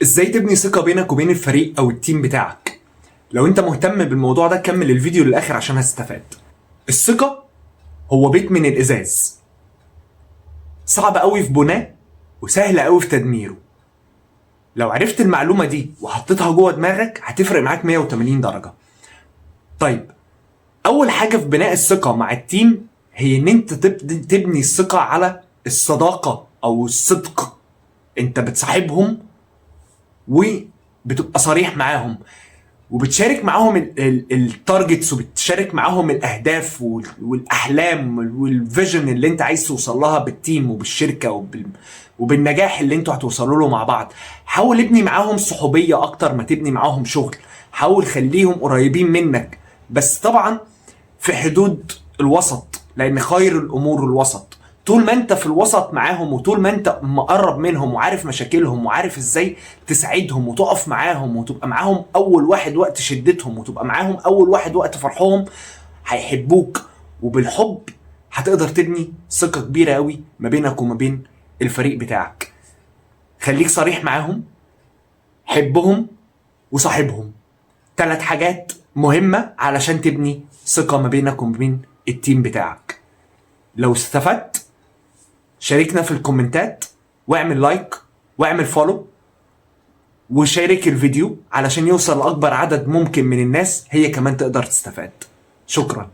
ازاي تبني ثقة بينك وبين الفريق او ال team بتاعك؟ لو انت مهتم بالموضوع ده كمل الفيديو للاخر عشان هتستفاد. الثقة هو بيت من الازاز، صعب قوي في بناه وسهل قوي في تدميره. لو عرفت المعلومة دي وحطيتها جوه دماغك هتفرق معاك 180 درجة. طيب، اول حاجة في بناء الثقة مع ال team هي ان انت تبني الثقة على الصداقة او الصدق. انت بتصاحبهم وبتبقى صريح معاهم وبتشارك معاهم ال targets وبتشارك معاهم الاهداف والاحلام وال vision اللي انت عايز توصل لها بال team وبالشركه وبالنجاح اللي انتوا هتوصلوا له مع بعض. حاول ابني معاهم صحوبيه اكتر ما تبني معاهم شغل. حاول خليهم قريبين منك، بس طبعا في حدود الوسط، لان خير الامور الوسط. طول ما انت في الوسط معاهم وطول ما انت مقرب منهم وعارف مشاكلهم وعارف ازاي تساعدهم وتقف معاهم وتبقى معاهم اول واحد وقت شدتهم وتبقى معاهم اول واحد وقت فرحهم، هيحبوك. وبالحب هتقدر تبني ثقة كبيرة قوي ما بينك وما بين الفريق بتاعك. خليك صريح معاهم، حبهم وصاحبهم. 3 حاجات مهمة علشان تبني ثقة ما بينك وما بين ال team بتاعك. لو استفدت شاركنا في الكومنتات واعمل like واعمل follow وشارك الفيديو علشان يوصل لأكبر عدد ممكن من الناس هي كمان تقدر تستفاد. شكرا.